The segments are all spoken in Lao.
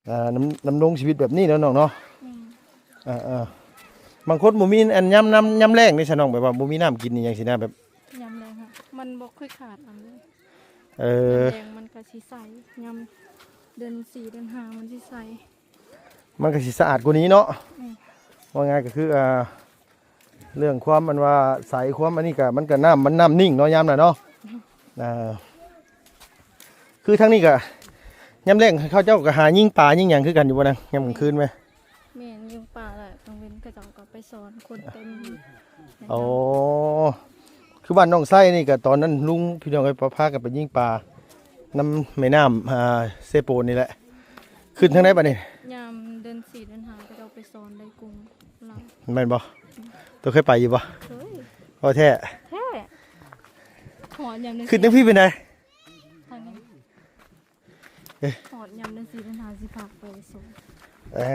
ອ່າ ດຳ ດຳລົງຊີວິດແບບນີ້ແຫຼະນ້ອງເນາະ. ແມ່ນ ເອີໆ ບາງຄົນບໍ່ມີອັນຍາມ ນຳ ຍາມແລ້ງເດ້ຊະນ້ອງ ແບບວ່າບໍ່ມີນ້ຳກິນອີ່ຫຍັງຊີ້ນະ ແບບ ຍາມແລ້ງຫັ້ນ ມັນບໍ່ຄ່ອຍຂາດອັນເດ້. ເອີ ຍາມແລ້ງມັນກໍຊິໃສ ຍາມເດືອນສີ່ເດືອນຫ້າມັນຊິໃສ ມັນກໍຊິສະອາດກວ່ານີ້ເນາະ. ແມ່ນ ວ່າງ່າຍກໍຄື ອ່າ ເລື່ອງຄວາມອັນວ່າໃສ ຄວາມອັນນີ້ກະ ມັນກະນ້ຳ ມັນນ້ຳນິ່ງເນາະ ຍາມນັ້ນເນາະ. ອ່າ ຄືທາງນີ້ກະ ຍາມແລ້ງເຂົາເຈົ້າກະຫາຍິງປາຍິງຫຍັງຄືກັນຢູ່ບໍ່ນະ ຍາມກາງຄືນແມ່? ແມ່ນ ຍິງປາ ແລ້ວກາງເວັນເຂົາເຈົ້າກໍໄປສອນ ຄົນເຕັມ. ອໍ ຄືບ້ານໜອງໄຊນີ້ກະ ຕອນນັ້ນລຸງ ພີ່ນ້ອງເອີຍ ພາກັນໄປຍິງປານຳແມ່ນ້ຳ ອ່າ ເຊໂປນນີ້ແຫຼະ. ຂຶ້ນທາງໃດບາດນີ້? ຍາມເດືອນສີ່ເດືອນຫ້າເຂົາເຈົ້າໄປສອນໄດ້ກຸ້ງຫຼາຍ ແມ່ນບໍ່? ໂຕເຄີຍໄປຢູ່ບໍ່? ເຄີຍ. ບໍ່ແທ້? ແທ້. ຮອດຍາມ ຂຶ້ນທາງພີ້ເປັນໃດ? ທາງນີ້ ເອີ ຮອດຍາມເດືອນສີ່ເດືອນຫ້າຊິພາໄປສອນ. ເອີ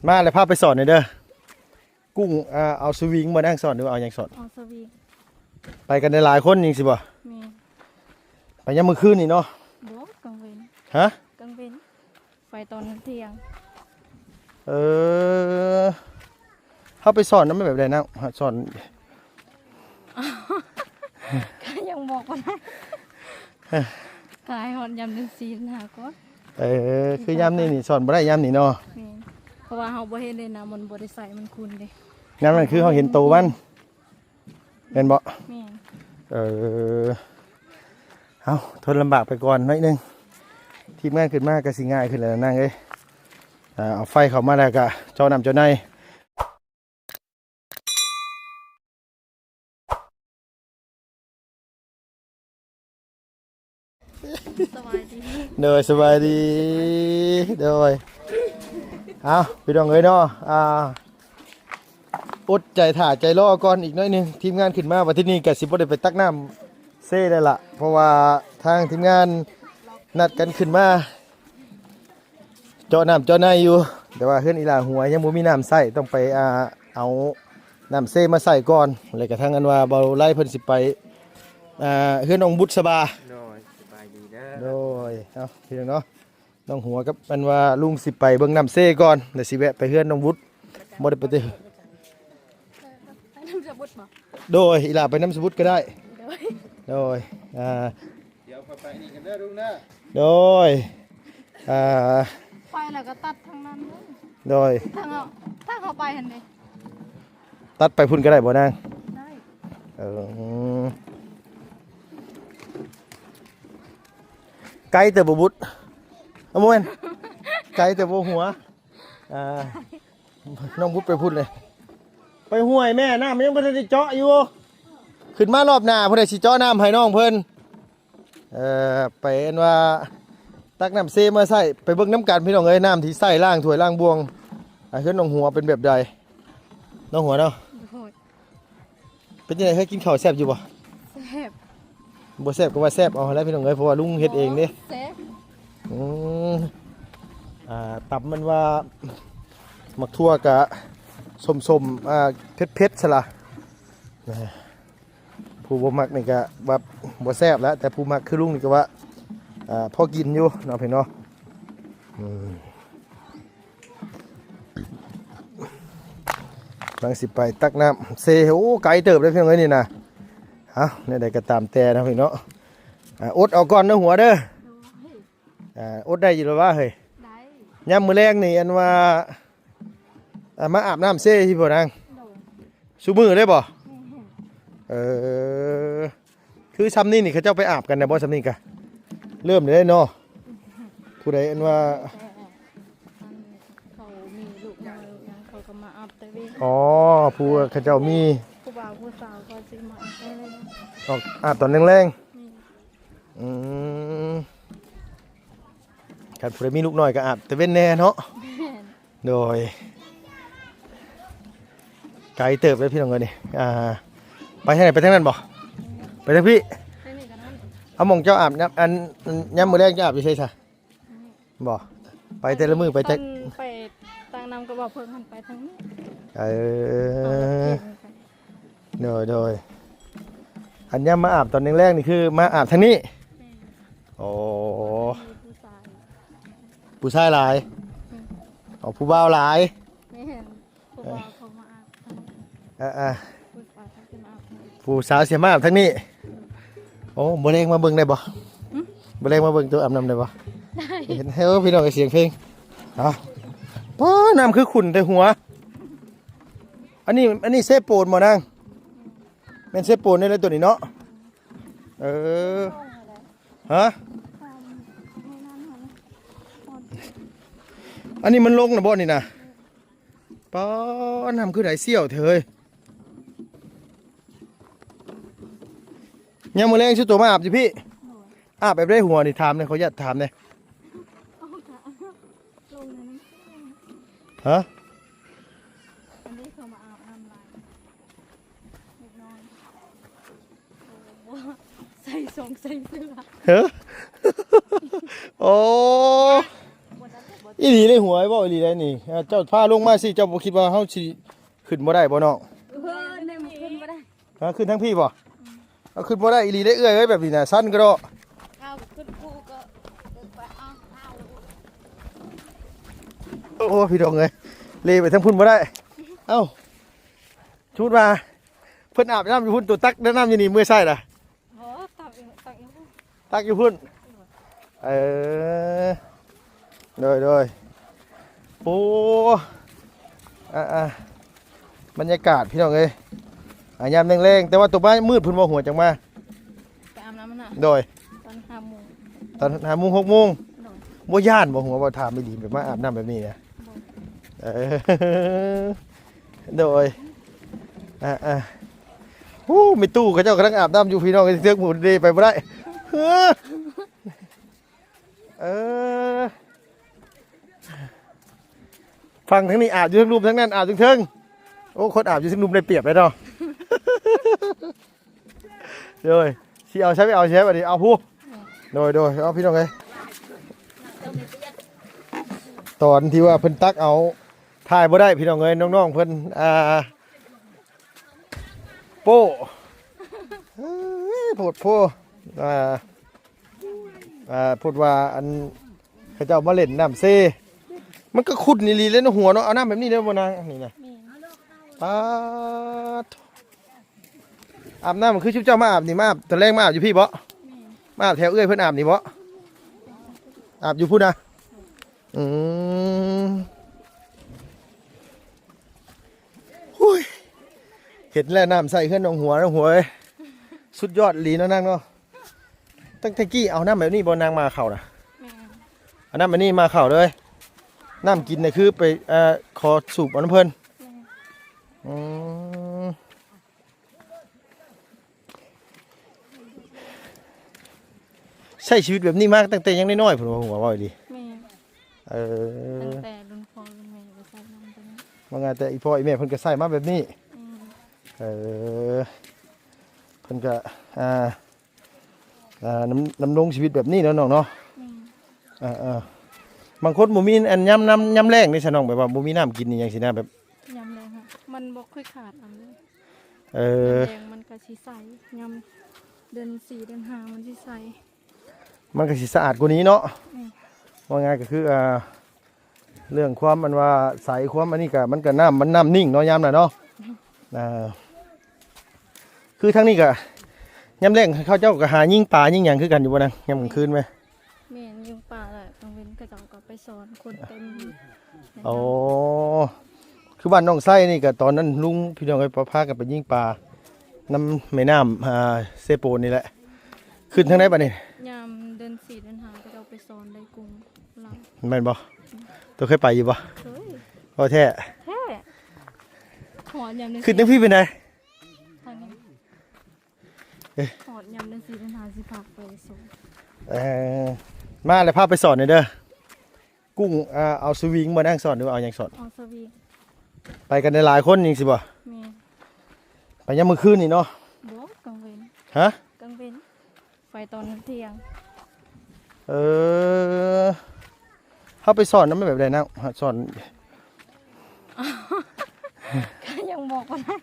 ມາແລ້ວພາໄປສອນແດ່ເດີ. ກຸ້ງ ອ່າ ເອົາສະວິງບໍ່ນາງສອນ ຫຼືວ່າເອົາຫຍັງສອນ? ເອົາສະວິງ. ໄປກັນໄດ້ຫຼາຍຄົນຈັ່ງຊີ້ບໍ່? ແມ່ນ. ໄປຍາມມື້ຄືນນີ້ເນາະ? ບໍ່ ກາງເວັນ. ຮະ? ກາງເວັນ ໄປຕອນທ່ຽງ. ເອີ ເຮົາໄປສອນນຳແບບໃດນະ? ສອນ ກະຍັງບອກບໍ່ໄດ້ ກະໃຫ້ຮອດຍາມເດືອນສີ່ເດືອນຫ້າກ່ອນ. ເອີ ຄືຍາມນີ້ນີ້ສອນບໍ່ໄດ້ຍາມນີ້ເນາະ. ແມ່ນ ເພາະວ່າເຮົາບໍ່ເຫັນເດ້ນະ ມັນບໍ່ໄດ້ໃສ ມັນຂຸ່ນເດ້. ຍາມນັ້ນຄືເຮົາເຫັນໂຕມັນ ແມ່ນບໍ່? ແມ່ນ. ເອີ ເອົາ ທົນລຳບາກໄປກ່ອນໜ້ອຍໜຶ່ງ ທີມງານຂຶ້ນມາກໍຊິງ່າຍຂຶ້ນແລ້ວນາງເອີຍ. ອ່າ ເອົາໄຟເຂົ້າມາແລ້ວກໍເຈາະນ້ຳເຈາະໃນ. ສະບາຍດີ. ໂດຍ ສະບາຍດີ. ໂດຍ ເອົ້າ ພີ່ນ້ອງເອີຍເນາະ ອ່າ ອົດໃຈຖ້າໃຈລໍກ່ອນອີກໜ້ອຍໜຶ່ງ ທີມງານຂຶ້ນມາ ບັດທີນີ້ກໍຊິບໍ່ໄດ້ໄປຕັກນ້ຳເຊແລ້ວລະ ເພາະວ່າທາງທີມງານນັດກັນຂຶ້ນມາ ເຈາະນ້ຳເຈາະໃນຢູ່ ແຕ່ວ່າເຮືອນອີ່ຫຼ້າຫົວຍັງບໍ່ມີນ້ຳໃຊ້ ຕ້ອງໄປ ອ່າ ເອົານ້ຳເຊມາໃສ່ກ່ອນ ແລ້ວກະທາງອັນວ່າເບົາໄລເພິ່ນຊິໄປ ອ່າ ເຮືອນນ້ອງບຸດສະບາ. ໂດຍ ສະບາຍດີເດີ. ໂດຍ ເອົາ ພີ່ນ້ອງເນາະ ນ້ອງຫົວກັບອັນວ່າລຸງຊິໄປເບິ່ງນ້ຳເຊກ່ອນ ແລ້ວຊິແວະໄປເຮືອນນ້ອງບຸດ ບໍ່ໄດ້ໄປແຕ່ ໄປນຳສະບຸດບໍ່? ໂດຍ ອີ່ຫຼ້າໄປນຳສະບຸດກໍໄດ້. ໂດຍ ໂດຍ ອ່າ ດຽວຂ້ອຍໄປນີ້ກັນເດີລຸງເດີ. ໂດຍ ອ່າ ໄປແລ້ວກໍຕັດທາງນັ້ນເດີ. ໂດຍ ທາງເຮົາ ທາງເຮົາໄປຫັ້ນເດ້ ຕັດໄປພຸ້ນກໍໄດ້ບໍ່ນາງ? ໄດ້. ເອີ ໄກເຕີບບໍ່ບຸດ? ເອົາ ບໍ່ແມ່ນ ໄກເຕີບບໍ່ຫົວ? ອ່າ ນ້ອງບຸດໄປພຸ້ນເລີຍ ໄປຫ້ວຍແມ່ ນ້ຳມັນຍັງບໍ່ທັນໄດ້ເຈາະຢູ່ ຂຶ້ນມາລອບໜ້າພຸ້ນແຫຼະ ຊິເຈາະນ້ຳໃຫ້ນ້ອງເພິ່ນ ເອີ ໄປອັນວ່າຕັກນ້ຳເຊມາໃຊ້ ໄປເບິ່ງນຳກັນພີ່ນ້ອງເອີຍ ນ້ຳທີ່ໃຊ້ລ້າງຖ້ວຍລ້າງບ່ວງ ອ່າ ເຮືອນນ້ອງຫົວເປັນແບບໃດ ນ້ອງຫົວເນາະ. ໂດຍ. ເປັນຈັ່ງໃດ ເຮີຍ ກິນເຂົ້າແຊບຢູ່ບໍ່? ແຊບ. ບໍ່ແຊບກໍວ່າແຊບເອົາຫັ້ນແຫຼະພີ່ນ້ອງເອີຍ ເພາະວ່າລຸງເຮັດເອງເດ້. ແຊບ. ອືມ ອ່າ ຕຳມັນວ່າໝາກຖົ່ວກະສົ້ມໆ ອ່າ ເຜັດໆ ຊັ້ນລະ ນະ ຜູ້ບໍ່ມັກນີ້ກະວ່າບໍ່ແຊບແຫຼະ ແຕ່ຜູ້ມັກຄືລຸງນີ້ກະວ່າ ອ່າ ພໍກິນຢູ່ເນາະພີ່ນ້ອງເນາະ. ອືມ ກຳລັງຊິໄປຕັກນ້ຳເຊ ໂອ້ ໄກເຕີບເດ້ພີ່ນ້ອງເອີຍນີ້ນະ. ເອົ້າ ແນວໃດກໍຕາມແຕ່ເນາະພີ່ນ້ອງເນາະ ອ່າ ອົດເອົາກ່ອນເດີຫົວເດີ. ໂດຍ. ອ່າ ອົດໄດ້ຢູ່ແລ້ວວະເຮີ້ຍ? ໄດ້. ຍາມມື້ແລງນີ້ ອັນວ່າ ອ່າ ມາອາບນ້ຳເຊຊິບໍ່ນາງ? ໂດຍ. ຊຸມື້ເລີຍບໍ່? ແມ່ນ. ເອີ ຄືຊ່ຳນີ້ນີ້ ເຂົາເຈົ້າໄປອາບກັນນະບໍ່ ຊ່ຳນີ້ກະເລີ່ມແລ້ວເນາະ. ຜູ້ໃດອັນວ່າ ແຕ່ອັນເຂົາມີລູກນ້ອຍຫຍັງ ເຂົາກໍມາອາບແຕ່ເວັນ. ອໍ ຜູ້ເຂົາເຈົ້າມີ ຜູ້ບ່າວຜູ້ສາວກໍຊິມາອາບແຕ່ເວັນ ອອກອາບຕອນແລງໆ. ແມ່ນ. ອືມ ຄັນຜູ້ໃດມີລູກນ້ອຍກໍອາບແຕ່ເວັນແດ່ເນາະ. ແມ່ນ. ໂດຍ ໄກເຕີບເດ້ພີ່ນ້ອງເອີຍນີ້. ອ່າ ໄປທາງໃດ? ໄປທາງນັ້ນບໍ່? ໄປທາງພີ້? ໄປນີ້ກໍໄດ້. ເອົາ ໝ່ອງເຈົ້າອາບ ຍາມ ອັນ ຍາມມື້ແລງເຈົ້າອາບຢູ່ໃສຊະ? ບໍ່ ໄປແຕ່ລະມື້ໄປແຕ່ ໄປຕາງນ້ຳກໍບໍ່ເພິ່ງ ຫັ້ນໄປທາງນີ້. ເອີ ເອົາລົດເຂັນໄປ. ໂດຍ ໂດຍ ອັນຍາມມາອາບຕອນແລງໆນີ້ ຄືມາອາບທາງນີ້? ແມ່ນ. ໂອ້ ມີຜູ້ຊາຍ. ຜູ້ຊາຍຫຼາຍ? ອືມ ເອົາຜູ້ບ່າວຫຼາຍ? ແມ່ນ ຜູ້ບ່າວເຂົາມາອາບ ເອີໆ ຜູ້ສາວເຂົາຊິມາອາບ ຜູ້ສາວຊິມາອາບທາງນີ້. ໂອ້ ມື້ແລງມາເບິ່ງໄດ້ບໍ່? ຫຶ? ມື້ແລງມາເບິ່ງໂຕອາບນ້ຳໄດ້ບໍ່? ໄດ້ ເຫັນ ເອີ ພີ່ນ້ອງ ສຽງເພງ. ເອົາ ປ້າ ນ້ຳຄືຂຸ້ນແຕ່ຫົວ. ອັນນີ້ ອັນນີ້ເຊໂປນບໍ່ນາງ? ແມ່ນເຊໂປນນີ້ແຫຼະໂຕນີ້ເນາະ. ເອີ ຮະ? ອັນນີ້ມັນລົງແລ້ວບໍ່ນີ້ນະ? ປ້າ ນ້ຳຄືໄດ້ສ່ຽວແທ້ເຮີ້ຍ. ຍາມມື້ແລງຊຸໂຕມາອາບຢູ່ພີ້? ອາບແບບໃດຫົວນີ້? ຖາມແດ່ ຂໍອະນຸຍາດຖາມແດ່. ຮະ? ອັນນີ້ເຂົາມາອາບນ້ຳຫຼາຍ ເດັກນ້ອຍ ໂອ້ ໃສ່ ສອງ ໃສ່ເສື້ອ ເຮີ້? ໂອ້ ອີ່ຫຼີເດ້ ຫວຍ ເວົ້າອີ່ຫຼີໄດ໋ນີ້. ເຈົ້າພາລົງມາຊິ ເຈົ້າບໍ່ຄິດວ່າເຮົາຊິຂຶ້ນບໍ່ໄດ້ບໍ່ນ້ອງ? ເອີ ແນວມັນຂຶ້ນບໍ່ໄດ້. ຮະ? ຂຶ້ນທາງພີ້ບໍ່? ເອົາ ຂຶ້ນບໍ່ໄດ້ອີ່ຫຼີເດ້ເອື້ອຍເອີຍ ແບບນີ້ນະ ຊັນກະດອກ. ເອົາ ຂຶ້ນພູກໍ ເອີ ໄປເອົາ ເອົາ ໂອ້ ພີ່ນ້ອງເອີຍ ເລໄປທາງພຸ້ນບໍ່ໄດ້. ເອົ້າ ສົມມຸດວ່າເພິ່ນອາບນ້ຳຢູ່ພຸ້ນ ໂຕຕັກນ້ຳຢູ່ນີ້ເມືອໃສ່ລະ? ບໍ່ ຕັກຢູ່ ຕັກຢູ່ພຸ້ນ ຕັກຢູ່ພຸ້ນ. ເອີ ໂດຍ ໂດຍ. ໂອ້ ອ່າໆ ບັນຍາກາດພີ່ນ້ອງເອີຍ ອ່າ ຍາມແລງໆ. ແຕ່ວ່າໂຕມາມືດພຸ້ນບໍ່ ຫົວຈັ່ງມາ? ໄປອາບນ້ຳນະ. ໂດຍ ຕອນຫ້າໂມງ ຕອນຫ້າໂມງ ຫົກໂມງ. ໂດຍ ບໍ່ຢ້ານບໍ່ ຫົວ ບໍ່ ຖາມອີ່ຫຼີ ແບບມາອາບນ້ຳແບບນີ້ນະ? ບໍ່ ເອີ ໂດຍ ອ່າໆ. ໂອ້ ແມ່ຕູ້ເຂົາເຈົ້າກຳລັງອາບນ້ຳຢູ່ພີ່ນ້ອງເອີຍ ເທິງພຸ້ນເດ ໄປບໍ່ໄດ້. ເອີ ຝັ່ງທາງນີ້ອາບຢູ່ເທິງລຸ່ມ ທາງນັ້ນອາບຢູ່ເທິງ. ໂອ້ ຄົນອາບຢູ່ເທິງລຸ່ມໄດ້ປຽບເລີຍເນາະ. ໂດຍ ຊິເອົາໃສ ໄປເອົາໃສບັດນີ້ ເອົາຜູ້. ໂດຍ ໂດຍ ເອົາ ພີ່ນ້ອງເອີຍ ຕອນທີ່ວ່າເພິ່ນຕັກເອົາ ຖ່າຍບໍ່ໄດ້ພີ່ນ້ອງເອີຍ ນ້ອງໆເພິ່ນ ອ່າ ໂປ້ ເອີຍ ໂພດໂພ ອ່າ ອ່າ ໂພດວ່າ ອັນ ເຂົາເຈົ້າມາຫຼິ້ນນ້ຳເຊ ມັນກໍຂຸ້ນອີ່ຫຼີເລີຍເນາະ ຫົວເນາະ. ເອົານ້ຳແບບນີ້ເດີບໍ່ນາງ? ນີ້ນະ ປາດ ອາບນ້ຳ ຄືຊຸມເຈົ້າມາອາບນີ້ ມາອາບຕອນແລງ ມາອາບຢູ່ພີ້ບໍ່? ມາອາບແຖວເອື້ອຍເພິ່ນອາບນີ້ບໍ່? ອາບຢູ່ພຸ້ນນະ. ອືມ ໂອ້ຍ ເຫັນແລ້ວນ້ຳໃສເຮືອນໜອງຫົວ ນ້ອງຫົວເອີຍ ສຸດຍອດອີ່ຫຼີເນາະນາງເນາະ. ຕັ້ງແຕ່ກີ້ເອົານ້ຳແບບນີ້ບໍ່ນາງ ມາເຂົ້ານະ? ແມ່ນ ເອົານ້ຳແບບນີ້ມາເຂົ້າເລີຍ. ນ້ຳກິນນະຄືໄປ ເອີ ຂໍສູບເອົານຳເພິ່ນ. ແມ່ນ ອືມ ໃຊ້ຊີວິດແບບນີ້ມາຕັ້ງແຕ່ຍັງນ້ອຍໆພຸ້ນບໍ່ ຫົວ ເວົ້າອີ່ຫຼີ? ແມ່ນ ເອີ ຕັ້ງແຕ່ລຸ້ນພໍ່ລຸ້ນແມ່ກໍໃຊ້ນ້ຳຕົວນີ້. ວ່າງ່າຍແຕ່ອີ່ພໍ່ອີ່ແມ່ເພິ່ນກໍໃຊ້ມາແບບນີ້. ແມ່ນ ເອີ ເພິ່ນກໍ ອ່າ ອ່າ ດຳ ດຳລົງຊີວິດແບບນີ້ເນາະນ້ອງເນາະ. ແມ່ນ ເອີໆ ບາງຄົນບໍ່ມີອັນຍາມ ຍາມແລ້ງເດ້ຊະນ້ອງ ແບບວ່າບໍ່ມີນ້ຳກິນອີ່ຫຍັງຊີ້ນະ ແບບ ຍາມແລ້ງ ມັນບໍ່ຄ່ອຍຂາດອັນເລີຍ. ເອີ ຍາມແລ້ງມັນກໍຊິໃສ ຍາມເດືອນສີ່ເດືອນຫ້າມັນຊິໃສ ມັນກໍຊິສະອາດກວ່ານີ້ເນາະ. ອືມ ວ່າງ່າຍກໍຄື ອ່າ ເລື່ອງຄວາມອັນວ່າໃສ ຄວາມອັນນີ້ກໍ ມັນກໍນ້ຳ ມັນນ້ຳນິ່ງເນາະ ຍາມນັ້ນເນາະ. ອ່າ ຄືທາງນີ້ກໍ ຍາມແລ້ງເຂົາເຈົ້າກໍຫາຍິງປາຍິງຫຍັງຄືກັນຢູ່ບໍ່ນາງ ຍາມກາງຄືນແມ່? ແມ່ນ ຍິງປາແຫຼະ ກາງເວັນເຂົາເຈົ້າກໍໄປສອນ ຄົນເຕັມ. ອໍ ຄືບ້ານໜອງໄຊນີ້ກໍ ຕອນນັ້ນລຸງ ພີ່ນ້ອງເອີຍ ພາກັນໄປຍິງປານຳແມ່ນ້ຳ ອ່າ ເຊໂປນນີ້ແຫຼະ. ຂຶ້ນທາງໃດບັດນີ້? ຍາມເດືອນສີ່ເດືອນຫ້າ ເຂົາເຈົ້າໄປສອນໄດ້ກຸ້ງຫຼາຍ ແມ່ນບໍ່? ໂຕເຄີຍໄປຢູ່ບໍ່? ເຄີຍ. ບໍ່ແທ້? ແທ້. ຮອດຍາມເດືອນ ຂຶ້ນທາງພີ້ເປັນໃດ? ທາງນີ້. ເອີ ຮອດຍາມເດືອນສີ່ເດືອນຫ້າຊິພາໄປສອນ. ເອີ ມາແລ້ວພາໄປສອນແດ່ເດີ. ກຸ້ງ ອ່າ ເອົາສະວິງບໍ່ນາງສອນ ຫຼືວ່າເອົາຫຍັງສອນ? ເອົາສະວິງ. ໄປກັນໄດ້ຫຼາຍຄົນຈັ່ງຊີ້ບໍ່? ແມ່ນ. ໄປຍາມມື້ຄືນນີ້ເນາະ? ບໍ່ ກາງເວັນ. ຮະ? ກາງເວັນ. ໄປຕອນທ່ຽງ. ເອີ ເຮົາໄປສອນນຳແບບໃດນະ? ສອນ ກໍຍັງບອກບໍ່ໄດ້.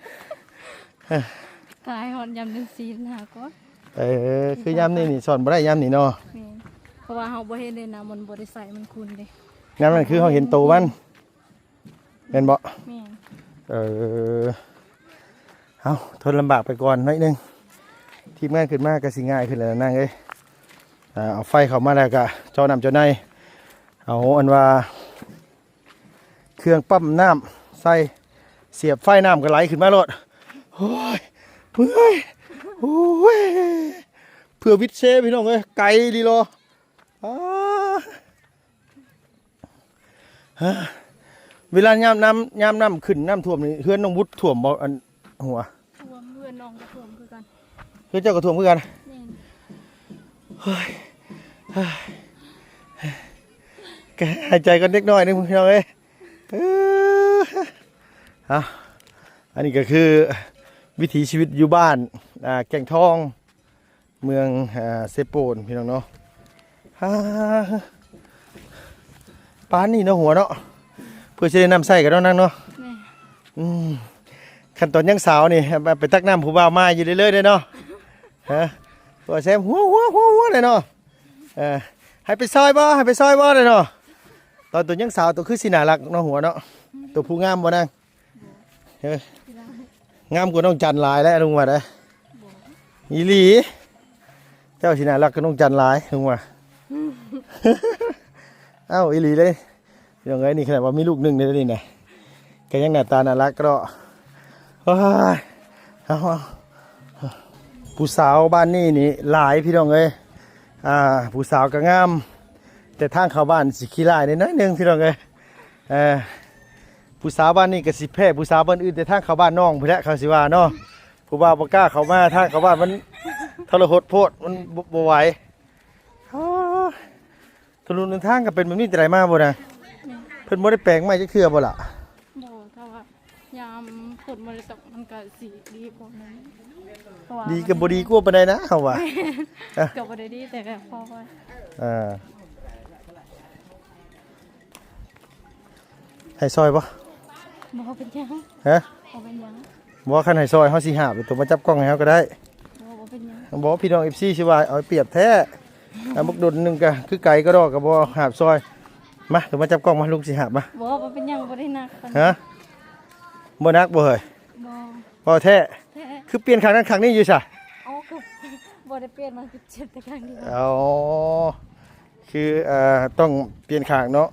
ຖ້າໃຫ້ຮອດຍາມເດືອນສີ່ເດືອນຫ້າກ່ອນ. ເອີ ຄືຍາມນີ້ນີ້ສອນບໍ່ໄດ້ຍາມນີ້ເນາະ. ແມ່ນ ເພາະວ່າເຮົາບໍ່ເຫັນເດ້ນະ ມັນບໍ່ໄດ້ໃສ ມັນຂຸ້ນເດ້. ຍາມນັ້ນຄືເຮົາເຫັນໂຕມັນ ແມ່ນບໍ່? ແມ່ນ. ເອີ ເອົາ ທົນລຳບາກໄປກ່ອນໜ້ອຍໜຶ່ງ ທີມງານຂຶ້ນມາກໍຊິງ່າຍຂຶ້ນແລ້ວນາງເອີຍ. ອ່າ ເອົາໄຟເຂົ້າມາແລ້ວກໍເຈາະນ້ຳເຈາະໃນ ເອົາອັນວ່າ ເຄື່ອງປ້ຳນ້ຳໃສ່ ສຽບໄຟ ນ້ຳກໍໄຫຼຂຶ້ນມາໂລດ. ໂອ້ຍ ເມື່ອຍ ໂອ້ຍ ເພື່ອວິດເຊ ພີ່ນ້ອງເອີຍ ໄກອີ່ຫຼີຫຼໍ. ອ້າ ເວລາຍາມນ້ຳ ຍາມນ້ຳຂຶ້ນ ນ້ຳຖ້ວມນີ້ ເຮືອນນ້ອງບຸດຖ້ວມບໍ່? ອັນ ຫົວ ຖ້ວມ ເຮືອນນ້ອງກໍຖ້ວມຄືກັນ. ເຮືອນເຈົ້າກໍຖ້ວມຄືກັນ? ແມ່ນ. ໂອ້ຍ ກໍຫາຍໃຈກ່ອນເດັກນ້ອຍໜຶ່ງ ພີ່ນ້ອງເອີຍ. ເອີ ເອົາ ອັນນີ້ກໍຄືວິຖີຊີວິດຢູ່ບ້ານ ອ່າ ແກ່ງທອງ ເມືອງ ອ່າ ເຊໂປນ ພີ່ນ້ອງເນາະ. ອ່າ ປານນີ້ເນາະ ຫົວເນາະ ເພື່ອຊິໄດ້ນ້ຳໃຊ້ກັນເນາະນາງເນາະ. ແມ່ນ. ອືມ ຄັນຕອນຍັງສາວນີ້ ໄປ ໄປຕັກນ້ຳຜູ້ບ່າວມາຢູ່ເລື້ອຍໆເດ້ເນາະ. ຮະ ຕົວແຊມຫົວໆໆໆເລີຍເນາະ. ເອີ ໃຫ້ໄປຊ່ອຍບໍ່ ໃຫ້ໄປຊ່ອຍບໍ່ເດ້ເນາະ. ຕອນຕົວຍັງສາວ ຕົວຄືຊິໜ້າຮັກເນາະ ຫົວເນາະ. ຕົວຜູ້ງາມບໍ່ນາງ? ເອີ ງາມກວ່ານ້ອງຈັນຫຼາຍແລ້ວລຸງວ່າເດ້. ອີ່ຫຼີ ເຈົ້າຊິໜ້າຮັກກວ່ານ້ອງຈັນຫຼາຍລຸງວ່າ. ເອົ້າ ອີ່ຫຼີເດ້ ພີ່ນ້ອງເອີຍ. ນີ້ຂະໜາດວ່າມີລູກໜຶ່ງເດ້ນີ້ນະ ກໍຍັງໜ້າຕາໜ້າຮັກເນາະ. ໂອ້ຍ ເອົາ ເອົາ ຜູ້ສາວບ້ານນີ້ນີ້ຫຼາຍ ພີ່ນ້ອງເອີຍ. ອ່າ ຜູ້ສາວກໍງາມ ແຕ່ທາງເຂົ້າບ້ານຊິຂີ້ລ້າຍໜ້ອຍໜຶ່ງ ພີ່ນ້ອງເອີຍ. ເອີ ຜູ້ສາວບ້ານນີ້ກໍຊິແພ້ຜູ້ສາວບ້ານອື່ນ ແຕ່ທາງເຂົ້າບ້ານນ້ອງພຸ້ນແຫຼະ ເຂົາຊິວ່າເນາະ. ຜູ້ບ່າວບໍ່ກ້າເຂົ້າມາ ທາງເຂົ້າບ້ານມັນທໍລະຫົດໂພດ ມັນບໍ່ ບໍ່ໄຫວ. ອ້າ ຖະໜົນຫົນທາງກໍເປັນແບບນີ້ແຕ່ໃດມາບໍ່ນະ? ແມ່ນ. ເພິ່ນບໍ່ໄດ້ແປງໃໝ່ຈັກເທື່ອບໍ່ລະ? ບໍ່ ຖ້າວ່າຍາມຝົນບໍ່ໄດ້ຕົກ ມັນກໍຊິດີກວ່ານັ້ນ. ດີກໍບໍ່ດີກວ່າປານໃດນະ ເຮົາວ່າ. ກໍບໍ່ໄດ້ດີ ແຕ່ກໍພໍໄວ້. ເອີ ໃຫ້ຊ່ອຍບໍ່? ບໍ່ເປັນຫຍັງ. ຮະ? ບໍ່ເປັນຫຍັງ. ບໍ່ ຄັນໃຫ້ຊ່ອຍ ເຮົາຊິຫາບ ຕົວມາຈັບກ້ອງໃຫ້ເຮົາກໍໄດ້. ບໍ່ ບໍ່ເປັນຫຍັງ. ບໍ່ ພີ່ນ້ອງເອັຟຊີຊິວ່າເອົາປຽບແທ້. ອ່າ ບັກດົນໜຶ່ງກະຄືໄກກະດອກ ກະບໍ່ຫາບຊ່ອຍ. ມາ ຕົວມາຈັບກ້ອງມາ ລຸງຊິຫາບມາ. ບໍ່ ບໍ່ເປັນຫຍັງ ບໍ່ໄດ້ໜັກປານໃດ. ຮະ? ບໍ່ໜັກບໍ່ເຮີ້ຍ? ບໍ່. ບໍ່ແທ້? ແທ້. ຄືປ່ຽນຂ້າງນັ້ນຂ້າງນີ້ຢູ່ຊະ? ເອົາ ກໍບໍ່ໄດ້ປ່ຽນມາ ເຈັບແຕ່ຂ້າງດຽວ. ອໍ ຄື ເອີ ຕ້ອງປ່ຽນຂ້າງເນາະ.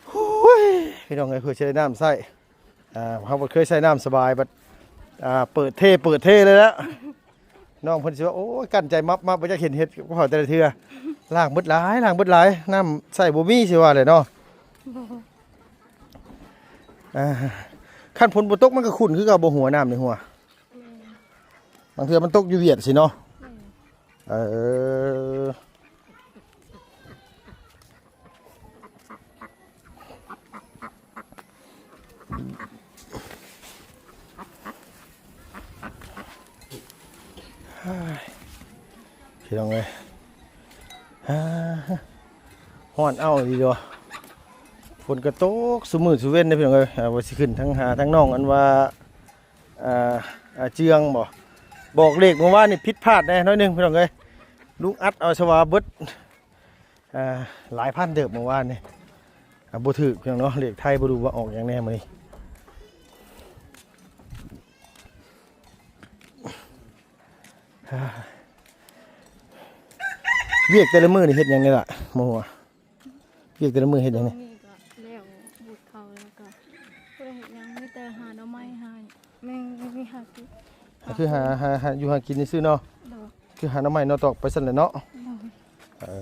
ໂອ້ຍ ພີ່ນ້ອງເອີຍ ເພື່ອຊິໄດ້ນ້ຳໃຊ້. ອ່າ ເຮົາບໍ່ເຄີຍໃຊ້ນ້ຳສະບາຍ ບັດ ອ່າ ເປີດເທ ເປີດເທເລີຍແຫຼະ. ນ້ອງເພິ່ນຊິວ່າ ໂອ້ຍ ກັ້ນໃຈມັບໆ ບໍ່ຢາກເຫັນເຮັດກັບເຂົາແຕ່ລະເທື່ອ. ລ້າງເບິດຫຼາຍ ລ້າງເບິດຫຼາຍ ນ້ຳໃຊ້ບໍ່ມີ ຊິວ່າແຫຼະເນາະ. ອ່າ ຄັນຝົນບໍ່ຕົກ ມັນກໍຂຸ້ນຄືເກົ່າ ບໍ່ຮົ່ວ ນ້ຳໃນຮົ່ວ. ແມ່ນ. ບາງເທື່ອມັນຕົກຢູ່ຫວຽດຊີ້ເນາະ. ແມ່ນ. ເອີ ພີ່ນ້ອງເອີຍ ຮ້ອນເອົ້າອີ່ຫຼີຕົວະ. ຝົນກໍຕົກຊຸມື້ຊຸເວັນເດ້ ພີ່ນ້ອງເອີຍ. ອ່າ ວ່າຊິຂຶ້ນທາງຫາທາງນ້ອງ ອັນວ່າ ອ່າ ອາເຈືອງບໍ ບອກເລກມື້ວານນີ້ຜິດພາດແດ່ໜ້ອຍໜຶ່ງ ພີ່ນ້ອງເອີຍ. ລຸງອັດເອົາຊະວ່າເບິດ ອ່າ ຫຼາຍພັນເຕີບມື້ວານນີ້. ອ່າ ບໍ່ຖືກ ພີ່ນ້ອງເນາະ. ເລກໄທບໍ່ຮູ້ວ່າອອກຫຍັງແດ່ມື້ນີ້. ວຽກແຕ່ລະມື້ນີ້ເຮັດຫຍັງແດ່ລະ ໝໍຫົວ? ວຽກແຕ່ລະມື້ເຮັດຫຍັງນີ້? ນີ້ກໍແລ້ວບຸດເຂົ້າ ແລ້ວກໍບໍ່ໄດ້ເຮັດຫຍັງ ມີແຕ່ຫາໜໍ່ໄມ້ ຫາແມງ ມີຫາກິນ. ກໍຄືຫາ ຫາ ຫາຢູ່ຫາກິນຊື່ໆເນາະ. ໂດຍ. ຄືຫາໜໍ່ໄມ້ໜໍ່ຕອກໄປຊັ້ນແຫຼະເນາະ. ໂດຍ. ເອີ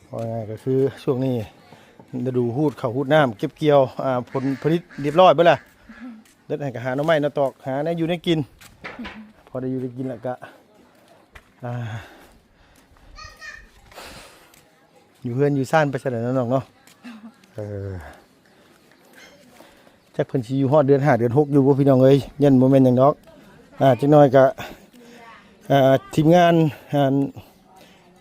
ເວົ້າງ່າຍໆກໍຄືຊ່ວງນີ້ລະດູຮູດເຂົ້າຮູດນ້ຳ ເກັບກ່ຽວ ອ່າ ຜົນຜະລິດຮຽບຮ້ອຍເບິດລະ. ເຮັດໃຫ້ກໍຫາໜໍ່ໄມ້ໜໍ່ຕອກ ຫາແນວຢູ່ແນວກິນ ພໍໄດ້ຢູ່ໄດ້ກິນ ແລ້ວກະ ອ່າ ຢູ່ເຮືອນຢູ່ຊານໄປຊັ້ນແຫຼະເນາະນ້ອງເນາະ. ເອີ ຈັກເພິ່ນຊິຢູ່ຮອດເດືອນຫ້າເດືອນຫົກຢູ່ບໍ່ ພີ່ນ້ອງເອີຍ? ຍັນບໍ່ແມ່ນຫຍັງດອກ. ອ່າ ຈັກໜ້ອຍກະ ອ່າ ທີມງານ ອັນ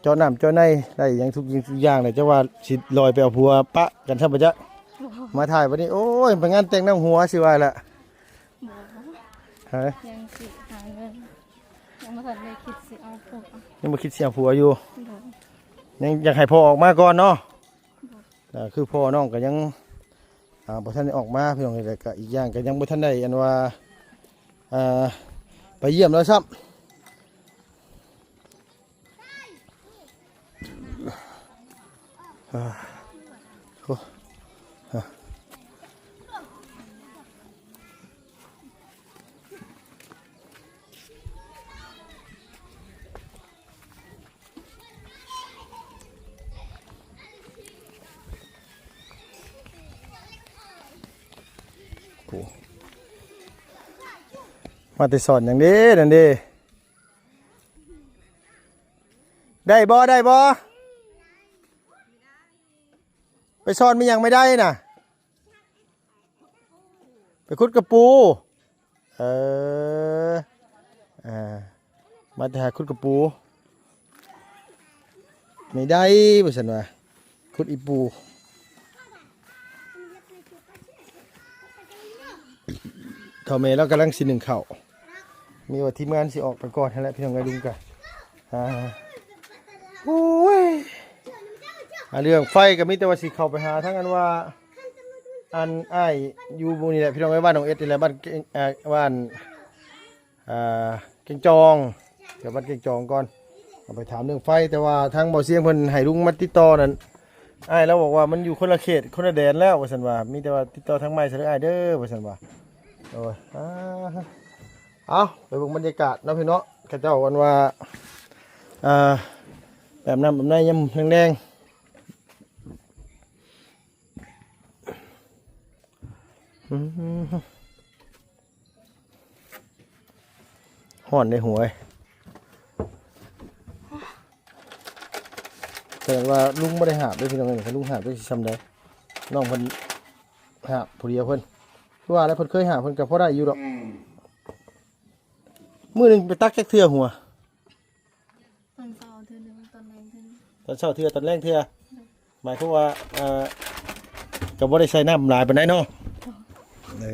ເຈາະນ້ຳເຈາະໃນໄດ້ຫຍັງທຸກສິ່ງທຸກຢ່າງແລ້ວ ຈະວ່າຊິລອຍໄປເອົາຜົວປະກັນຊ້ຳບໍ່ຈັກ. ມາຖ່າຍບັດນີ້ ໂອ້ຍ ໄປງານແຕ່ງນ້ອງຫົວຊິວ່າລະ. ບໍ່. ຮະ? ຍັງຊິຫາເງິນ ຍັງບໍ່ທັນໄດ້ຄິດຊິເອົາຜົວ ຍັງບໍ່ຄິດຊິເອົາຜົວຢູ່? ໂດຍ. ຍັງຢາກໃຫ້ພໍ່ອອກມາກ່ອນເນາະ? ໂດຍ. ອ່າ ຄືພໍ່ນ້ອງກໍຍັງ ອ່າ ບໍ່ທັນໄດ້ອອກມາ ພີ່ນ້ອງເອີຍ ແລ້ວກໍອີກຢ່າງກໍຍັງບໍ່ທັນໄດ້ ອັນວ່າ ອ່າ ໄປຢ້ຽມລາວຊ້ຳ. ໂອ້ ມາແຕ່ສອນຫຍັງເດ້ ນັ້ນເດ້. ໄດ້ບໍ່ ໄດ້ບໍ່? ໄປສອນມີຫຍັງໄມ່ໄດ້ນະ? ໄປຂຸດກະປູ. ເອີ ອ່າ ມາແຕ່ຫາຂຸດກະປູ ໄມ່ໄດ້ ວ່າຊັ້ນວ່າ. ຂຸດອີປູ ເຖົ້າແມ່ລາວກຳລັງຊິໜຶ້ງເຂົ້າ ມີວ່າທີມງານຊິອອກໄປກ່ອນຫັ້ນແຫຼະ ພີ່ນ້ອງເອີຍ. ລຸງກະ ອ່າ ໂອ້ຍ ອ່າ ເລື່ອງໄຟກໍມີແຕ່ວ່າຊິເຂົ້າໄປຫາທາງ ອັນວ່າ ອັນອ້າຍຢູ່ໝູ່ນີ້ແຫຼະ ພີ່ນ້ອງເອີຍ ບ້ານໜອງເອັດນີ້ແຫຼະ ບ້ານເກງ ອ່າ ບ້ານ ອ່າ ເກງຈອງ ແຖວບ້ານເກງຈອງກ່ອນ ເອົາໄປຖາມເລື່ອງໄຟ. ແຕ່ວ່າທາງເບົາຊຽງເພິ່ນໃຫ້ລຸງມາຕິດຕໍ່ນັ້ນ ອ້າຍລາວບອກວ່າມັນຢູ່ຄົນລະເຂດຄົນລະແດນແລ້ວ ວ່າຊັ້ນວ່າ ມີແຕ່ວ່າຕິດຕໍ່ທາງໃໝ່ຊະເດີອ້າຍເດີ ວ່າຊັ້ນວ່າ. ໂອ້ຍ ອ່າ ເອົາ ໄປເບິ່ງບັນຍາກາດເນາະ ພີ່ນ້ອງເນາະ ເຂົາເຈົ້າ ອັນວ່າ ອ່າ ແບບນ້ຳແບບໃນຍາມແລງໆ. ອືມ ຮ້ອນເດ້ຫົວເອີຍ. ແຕ່ວ່າລຸງບໍ່ໄດ້ຫາບເດ້ ພີ່ນ້ອງເອີຍ ຄັນລຸງຫາບໄດ້ຊິຊ່ຳໃດ. ນ້ອງເພິ່ນຫາບຜູ້ດຽວເພິ່ນ ຄືວ່າແລ້ວ ເພິ່ນເຄີຍຫາບ ເພິ່ນກໍພໍໄດ້ຢູ່ດອກ. ມື້ໜຶ່ງໄປຕັກຈັກເທື່ອຫົວ? ຕອນເຊົ້າເທື່ອໜຶ່ງ ຕອນແລງເທື່ອໜຶ່ງ. ຕອນເຊົ້າເທື່ອ ຕອນແລງເທື່ອ. ໂດຍ. ໝາຍຄວາມວ່າ ເອີ ກໍບໍ່ໄດ້ໃສ່ນ້ຳຫຼາຍປານໃດເນາະ. ໂດຍ.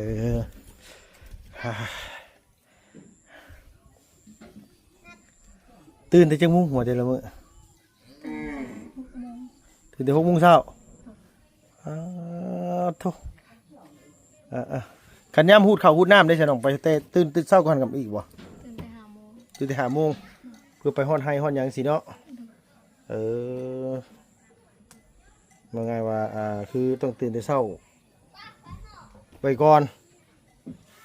ເອີ ຕື່ນແຕ່ຈັກໂມງຫົວແຕ່ລະມື້? ຫົກໂມງ. ຕື່ນແຕ່ຫົກໂມງເຊົ້າ. ໂດຍ. ອາ ໂທ້ ເອີໆ ຄັນຍາມຮູດເຂົ້າຮູດນ້ຳເດ້ຊະ ນ້ອງໄປແຕ່ຕື່ນ ຕື່ນເຊົ້າກ່ອນກັນອີກບໍ່? ຕື່ນແຕ່ຫ້າໂມງ. ຕື່ນແຕ່ຫ້າໂມງ ເພື່ອໄປຮອດໄຮ່ຮອດຫຍັງຊີ້ເນາະ. ໂດຍ. ເອີ ວ່າງ່າຍວ່າ ອ່າ ຄືຕ້ອງຕື່ນແຕ່ເຊົ້າໄວ້ກ່ອນ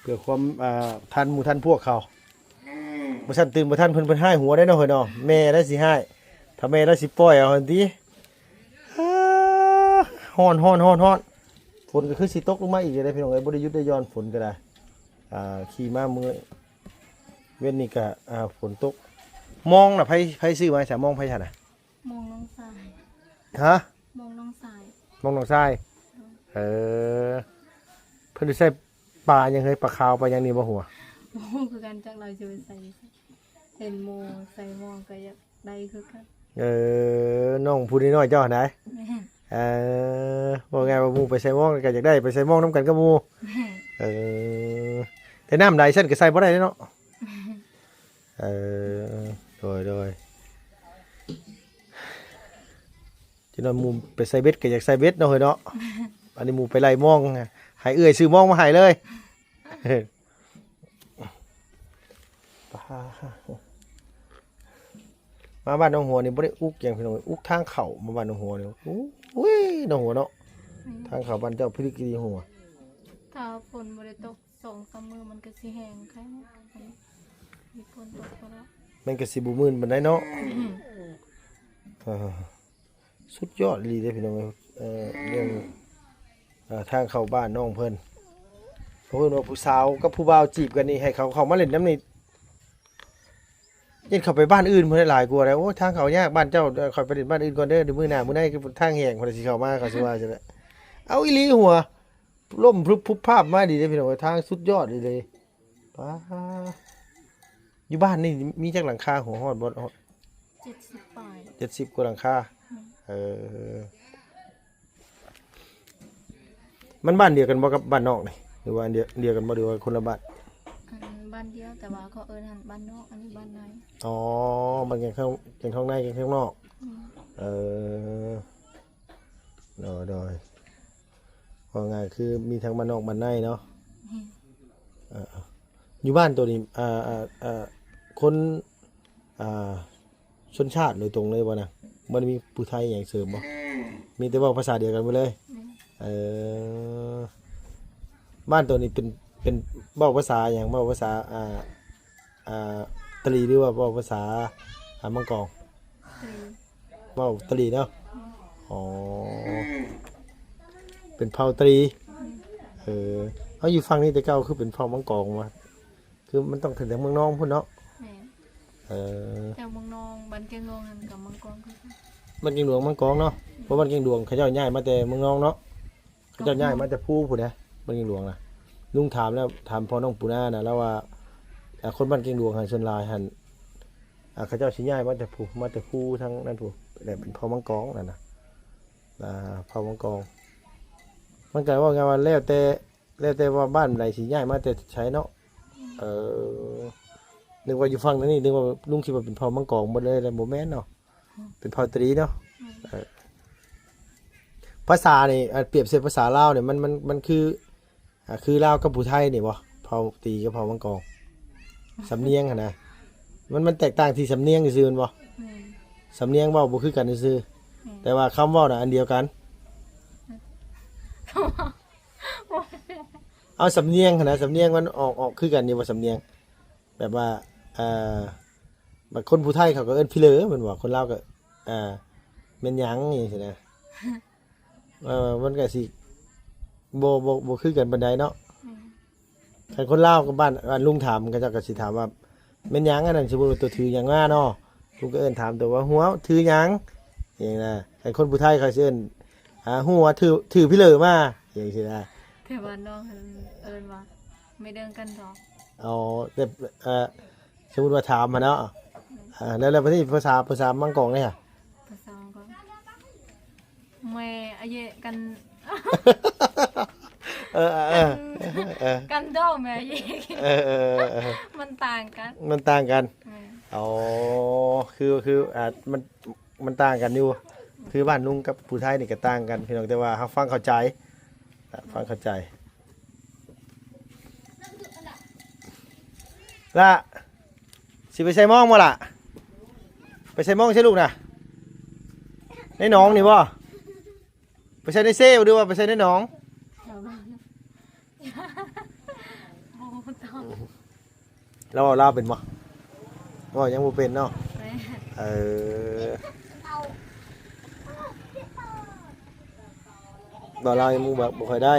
ເພື່ອຄວາມ ອ່າ ທັນໝູ່ທັນພວກເຂົາ. ບໍ່ຊັ້ນຕື່ນບໍ່ທັນເພິ່ນ ເພິ່ນຮ້າຍຫົວໄດ໋ເນາະ ເຮີ້ຍເນາະ. ແມ່ລະຊິຮ້າຍ ຖ້າແມ່ລະຊິປ່ອຍເອົາຫັ້ນຕິ. ຮ້ອນ ຮ້ອນ ຮ້ອນ ຮ້ອນ. ຝົນກໍຄືຊິຕົກລົງມາອີກແລ້ວ ພີ່ນ້ອງເອີຍ ບໍ່ໄດ້ຢຸດໄດ້ຢ່ອນ ຝົນກໍໄດ້. ອ່າ ຂີ່ມາມື້ເວັນນີ້ກໍ ອ່າ ຝົນຕົກ. ມອງນະ ໃຜ ໃຜຊື້ມາໃຫ້? ມອງໃຜຊັ້ນນະ? ມອງນ້ອງຊາຍ. ຮະ? ມອງນ້ອງຊາຍ. ມອງນ້ອງຊາຍ. ໂດຍ. ເອີ ເພິ່ນໄດ້ໃສ່ປາຫຍັງເຮີ້ຍ? ປາຂາວປາຫຍັງນີ້ບໍ່ຫົວ? ບໍ່ຮູ້ຄືກັນ ຈັກລາວຊິໄປໃສ່. ເຫັນໝູ່ໃສ່ມອງກໍຢາກໄດ້ຄືກັນ. ເອີ ນ້ອງຜູ້ນ້ອຍໆເຈົ້າຫັ້ນໃດ? ແມ່ນ. ເອີ ເວົ້າງ່າຍວ່າໝູ່ໄປໃສ່ມອງກໍຢາກໄດ້ ໄປໃສ່ມອງນຳກັນກັບໝູ່. ແມ່ນ. ເອີ ແຕ່ນ້ຳໃດຊັ້ນກໍໃສ່ບໍ່ໄດ້ເນາະ. ແມ່ນ. ເອີ ໂດຍ ໂດຍ. ຈະນອນໝູ່ໄປໃສ່ເບັດກໍຢາກໃສ່ເບັດເນາະເຮີ້ຍເນາະ. ອັນນີ້ໝູ່ໄປໄລ່ມອງ ໃຫ້ເອື້ອຍຊື້ມອງມາໃຫ້ເລີຍ. ປາ ມາບ້ານໜອງຫົວນີ້ບໍ່ໄດ້ອຸກຫຍັງພີ່ນ້ອງເອີຍ ອຸກທາງເຂົ້າມາບ້ານໜອງຫົວນີ້. ໂອ້ຍ ໜອງຫົວເນາະ. ອືມ ທາງເຂົ້າບ້ານເຈົ້າພິລຶກອີ່ຫຼີຫົວ. ຖ້າຝົນບໍ່ໄດ້ຕົກສອງສາມມື້ມັນກໍຊິແຫ້ງຄັກ ມີຝົນຕົກຕະຫຼອດ ມັນກໍຊິບໍ່ມື່ນປານໃດເນາະ. ອືມ ອ່າ ສຸດຍອດອີ່ຫຼີເດ້ພີ່ນ້ອງເອີຍ. ເອີ ເລື່ອງ ເອີ ທາງເຂົ້າບ້ານນ້ອງເພິ່ນ ເພິ່ນວ່າຜູ້ສາວກັບຜູ້ບ່າວຈີບກັນນີ້ ໃຫ້ເຂົາເຂົ້າມາຫຼິ້ນນຳນີ້ ຍັງເຂົ້າໄປບ້ານອື່ນພຸ້ນຫຼາຍກວ່າ. ໂອ້ ທາງເຂົ້າຍາກບ້ານເຈົ້າ ຂ້ອຍໄປຫຼິ້ນບ້ານອື່ນກ່ອນເດີ ມື້ໜ້າມື້ໃນທາງແຫ້ງ ຂ້ອຍຊິເຂົ້າມາ ເຂົາຊິວ່າຈັ່ງໃດ. ເອົາອີ່ຫຼີຫົວ ລົ້ມພຶບພາບມາດີເດ້ພີ່ນ້ອງເອີຍ ທາງສຸດຍອດອີ່ຫຼີ. ປາ ຢູ່ບ້ານນີ້ມີຈັກຫຼັງຄາຫົວ ຮອດບໍ່? ຮອດ ເຈັດສິບປາຍ ເຈັດສິບກວ່າຫຼັງຄາ. ອືມ ເອີ ມັນບ້ານດຽວກັນບໍ່ກັບບ້ານນອກນີ້ ຫຼືວ່າອັນດຽວ ດຽວກັນບໍ່ ຫຼືວ່າຄົນລະບ້ານ? ອັນ ບ້ານດຽວ ແຕ່ວ່າເຂົາເອີ້ນຫັ້ນບ້ານນອກ ອັນນີ້ບ້ານໃນ. ອໍ ບ້ານແກງເຄື່ອງ ແກງທອງໃນ ແກງເຄື່ອງນອກ. ອືມ ເອີ ໂດຍ ໂດຍ ເວົ້າງ່າຍຄືມີທັງບ້ານນອກບ້ານໃນເນາະ. ແມ່ນ. ເອີ ຢູ່ບ້ານໂຕນີ້ ອ່າ ອ່າ ຄົນ ອ່າ ຊົນຊາດໂດຍຕົງເລີຍບໍ່ນະ? ບໍ່ໄດ້ມີຜູ້ໄທຫຍັງເສີມບໍ່? ມີແຕ່ເວົ້າພາສາດຽວກັນໝົດເລີຍ? ແມ່ນ. ເອີ ບ້ານໂຕນີ້ເປັນ ເປັນເວົ້າພາສາຫຍັງ? ເວົ້າພາສາ ອ່າ ອ່າ ຕະຫຼີ ຫຼືວ່າເວົ້າພາສາ ອ່າ ມັງກອງ? ຕະຫຼີ. ເວົ້າຕະຫຼີເນາະ? ແມ່ນ. ອໍ ເປັນເຜົ່າຕະຫຼີ. ແມ່ນ. ເອີ ເອົາ ຢູ່ຝັ່ງນີ້ແຕ່ເກົ່າຄືເປັນເຜົ່າມັງກອງວະ? ຄືມັນຕ້ອງຂຶ້ນທາງເມືອງນອງພຸ້ນເນາະ? ແມ່ນ. ເອີ ແຖວເມືອງນອງ ບ້ານແກງຫຼວງຫັ້ນກໍມັງກອງຄືກັນ. ບ້ານແກງຫຼວງມັງກອງເນາະ? ເພາະບ້ານແກງຫຼວງເຂົາເຈົ້າຍ້າຍມາແຕ່ເມືອງນອງເນາະ? ເຂົາເຈົ້າຍ້າຍມາແຕ່ພູພຸ້ນນະ ບ້ານແກງຫຼວງນະ. ລຸງຖາມແລ້ວ ຖາມພໍ່ນ້ອງປູນານະ ລາວວ່າ ອ່າ ຄົນບ້ານແກງຫຼວງຫັ້ນສ່ວນຫຼາຍຫັ້ນ ອ່າ ເຂົາເຈົ້າຊິຍ້າຍມາແຕ່ພູ ມາແຕ່ພູທາງນັ້ນພຸ້ນ ແຫຼະ ເປັນເຜົ່າມັງກອງນັ້ນນະ. ອ່າ ເຜົ່າມັງກອງ ມັນກໍເວົ້າງ່າຍວ່າແລ້ວແຕ່ ແລ້ວແຕ່ວ່າບ້ານໃດຊິຍ້າຍມາແຕ່ໃສເນາະ. ເອີ ນຶກວ່າຢູ່ຝັ່ງນີ້ ນຶກວ່າລຸງຄິດວ່າເປັນເຜົ່າມັງກອງໝົດເລີຍ ແລ້ວບໍ່ແມ່ນເນາະ ເປັນເຜົ່າຕະຫຼີເນາະ. ເອີ ພາສານີ້ ອ່າ ປຽບໃສ່ພາສາລາວນີ້ ມັນ ມັນ ມັນຄື ອ່າ ຄືລາວກັບຜູ້ໄທນີ້ບໍ່? ເຜົ່າຕະຫຼີກັບເຜົ່າມັງກອງ ສຳນຽງຫັ້ນນະ ມັນ ມັນແຕກຕ່າງທີ່ສຳນຽງຊື່ໆ ແມ່ນບໍ່? ແມ່ນ. ສຳນຽງເວົ້າບໍ່ຄືກັນຊື່ໆ ແມ່ນ. ແຕ່ວ່າຄຳເວົ້ານະອັນດຽວກັນ. ເອົາ ສຳນຽງຫັ້ນນະ ສຳນຽງມັນອອກ ອອກຄືກັນຢູ່ບໍ່? ສຳນຽງແບບວ່າ ເອີ ບາດຄົນຜູ້ໄທເຂົາກໍເອີ້ນພີ່ເລີແມ່ນບໍ່? ຄົນລາວກໍ ເອີ ແມ່ນຫຍັງຈັ່ງຊີ້ນະ. ເອີ ມັນກໍຊິບໍ່ ບໍ່ ບໍ່ຄືກັນປານໃດເນາະ. ແມ່ນ. ຄັນຄົນລາວກັບບ້ານ ບ້ານລຸງຖາມ ເຂົາເຈົ້າກໍຊິຖາມວ່າ ແມ່ນຫຍັງອັນນັ້ນ? ສົມມຸດວ່າໂຕຖືຫຍັງມາເນາະ ລຸງກໍເອີ້ນຖາມໂຕວ່າ ຫົວຖືຫຍັງ? ຈັ່ງຊີ້ນະ. ຄັນຄົນຜູ້ໄທເຂົາຊິເອີ້ນ ຫາ ຫົວຖື ຖືພີ່ເລີມາ ຈັ່ງຊີ້ນະ. ແຖວບ້ານນ້ອງເອີ້ນວ່າ ແມ່ເດີງກັນດອກ. ອໍ ແຕ່ ເອີ ສົມມຸດວ່າຖາມຫັ້ນເນາະ. ແມ່ນ. ເອີ ແລ້ວ ແລ້ວບັດນີ້ພາສາ ພາສາມັງກອງເດ? ພາສາມັງກອງ ແມ່ອາເຢກັນ. ເອີ ເອີ ເອີ ກັນດອກແມ່ອາເຢ. ເອີ ເອີ ເອີ ມັນຕ່າງກັນ ມັນຕ່າງກັນ. ແມ່ນ. ອໍ ຄື ຄື ອ່າ ມັນ ມັນຕ່າງກັນຢູ່ ຄືບ້ານລຸງກັບຜູ້ໄທນີ້ກໍຕ່າງກັນພີ່ນ້ອງ ແຕ່ວ່າເຮົາຟັງເຂົ້າໃຈ ອ່າ ຟັງເຂົ້າໃຈ. ລະ ຊິໄປໃສ່ມອງບໍ່ລະ? ໄປໃສ່ມອງໃສ່ລູກນະ? ໃນໜອງນີ້ບໍ່? ໄປໃສ່ໃນເຊ ຫຼືວ່າໄປໃສ່ໃນໜອງ? ບໍ່ຮູ້ຕ້ອງ. ລາວເວົ້າລາວເປັນບໍ່? ເວົ້າຍັງບໍ່ເປັນເນາະ. ແມ່ນ. ເອີ ເວົ້າລາວຍັງບໍ່ ບໍ່ຄ່ອຍໄດ້.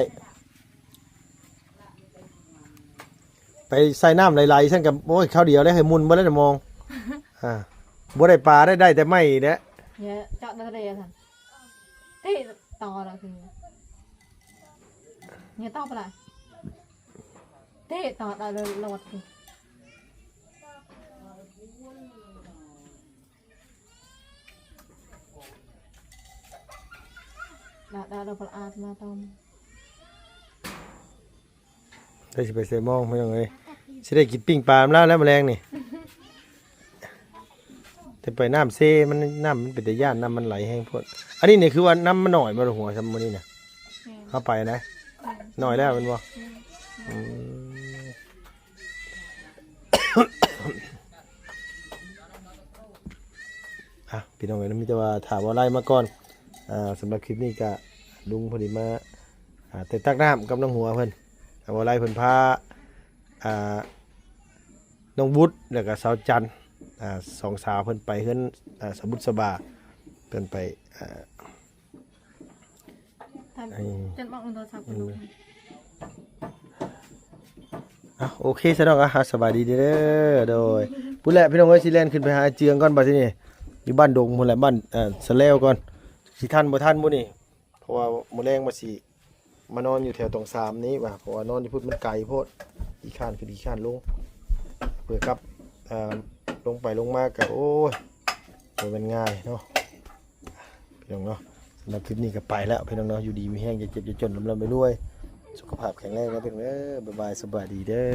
ໄປໃສ່ນ້ຳໄຫຼໆ ຊັ້ນກໍ ໂອ້ຍ ຄາວດຽວແລ້ວ ໃຫ້ໝຸ່ນເບິດແລ້ວນະມອງ. ອ່າ ບໍ່ໄດ້ປາໄດ້ ໄດ້ແຕ່ໄມ້ແຫຼະ. ເຍ ເຈາະໄດ້ເລີຍຊັ້ນ. ຕິຕໍ່ລະຄື ເຍ ຕໍ່ໄປລະ ຕິຕໍ່ໄດ້ເລີຍໂລດຄື. ດາ ດາ ດາ ປະອາດມາຕ້ອມ. ໄດ້ຊິໄປໃສ່ມອງພີ່ນ້ອງເອີຍ ຊິໄດ້ກິນປີ້ງປານຳລາວແລ້ວມື້ແລງນີ້. ແຕ່ໄປນ້ຳເຊ ມັນ ນ້ຳມັນເປັນຕາຢ້ານ ນ້ຳມັນໄຫຼແຮງໂພດ. ອັນນີ້ນີ້ຄືວ່ານ້ຳມັນໜ້ອຍບໍ່ ຫົວຊ່ຳມື້ນີ້ນະ? ແມ່ນ. ເຮົາໄປນະ ແມ່ນ ໜ້ອຍແລ້ວແມ່ນບໍ່? ແມ່ນ. ອືມ. ອ່ະ ພີ່ນ້ອງເອີຍ ມີແຕ່ວ່າຖ້າບໍ່ໄລ່ມາກ່ອນ. ອ່າ ສຳລັບຄລິບນີ້ກະລຸງພໍດີມາ ອ່າ ແຕ່ຕັກນ້ຳກັບນ້ອງຫົວເພິ່ນ. ອ່າ ບໍ່ໄລ່ເພິ່ນພາ ອ່າ ນ້ອງບຸດ ແລ້ວກະສາວຈັນ ອ່າ ສອງສາວເພິ່ນໄປເຮືອນ ອ່າ ສາວບຸດສະບາ ເພິ່ນໄປ ອ່າ ທ່ານ ເອີ ຈັນບອກເອົາໂທລະສັບຂຶ້ນລົງ. ອ່ະ ໂອເຄຊະນ້ອງ ອ່ະ ສະບາຍດີເດີ. ໂດຍ ພຸ້ນແຫຼະພີ່ນ້ອງເອີຍ ຊິແລ່ນຂຶ້ນໄປຫາເຈືອງກ່ອນບາດທີນີ້ ຢູ່ບ້ານດົງພຸ້ນແຫຼະ ບ້ານ ເອີ ສະແລວກ່ອນ ຊິທັນບໍ່ທັນມື້ນີ້ ເພາະວ່າມື້ແລງວ່າຊິມານອນຢູ່ແຖວຕອງສາມນີ້ວ່າ ເພາະວ່ານອນຢູ່ພຸ້ນມັນໄກໂພດ ຂີ້ຄ້ານຂຶ້ນຂີ້ຄ້ານລົງ ເພື່ອກັບ ເອີ ລົງໄປລົງມາກະ ໂອ້ຍ ບໍ່ແມ່ນງ່າຍເນາະ. ພີ່ນ້ອງເນາະ ສຳລັບຄລິບນີ້ກໍໄປແລ້ວພີ່ນ້ອງເນາະ ຢູ່ດີມີແຮງ ຢ່າເຈັບຢ່າຈົນ ລ່ຳໆລວຍໆ ສຸຂະພາບແຂງແຮງເນາະພີ່ນ້ອງເອີຍ. ບາຍບາຍ ສະບາຍດີເດີ.